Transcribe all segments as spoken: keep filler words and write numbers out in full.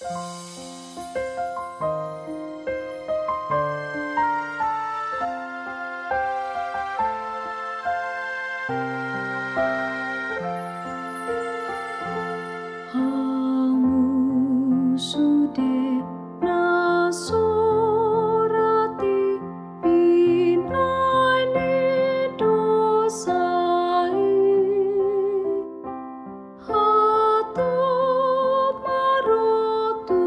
Hamu sude na so ra tipinai ni dosa i, hatop ma ro tu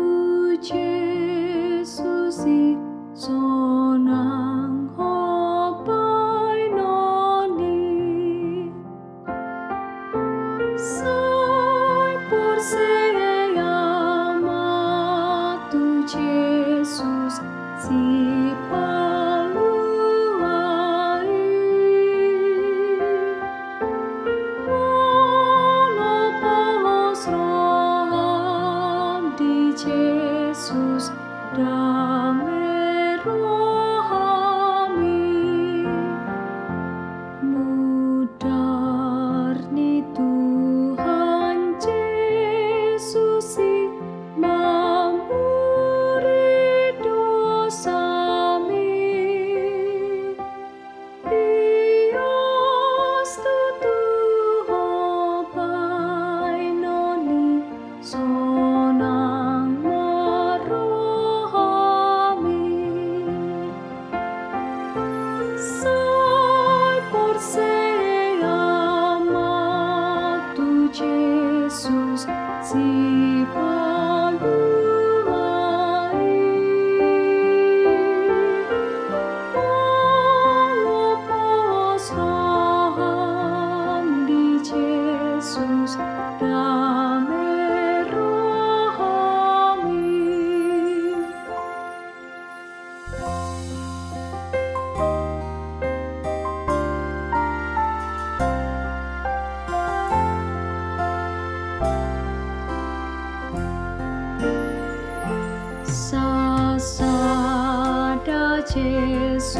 Jesus i, sonang ho baenon i. Sai porsea ma tu Jesus Sipalua i. Molo pos roham di Jesus, dame roham i. Mudar ni Tuhan Jesus i, mamuri dosam i. Ias tutu ho baenon i, sonang ma roham i. Sai porsea ma tu Jesus Sipalua i. Molo pos roham di Jesus, dame roham i. Sasada Jesus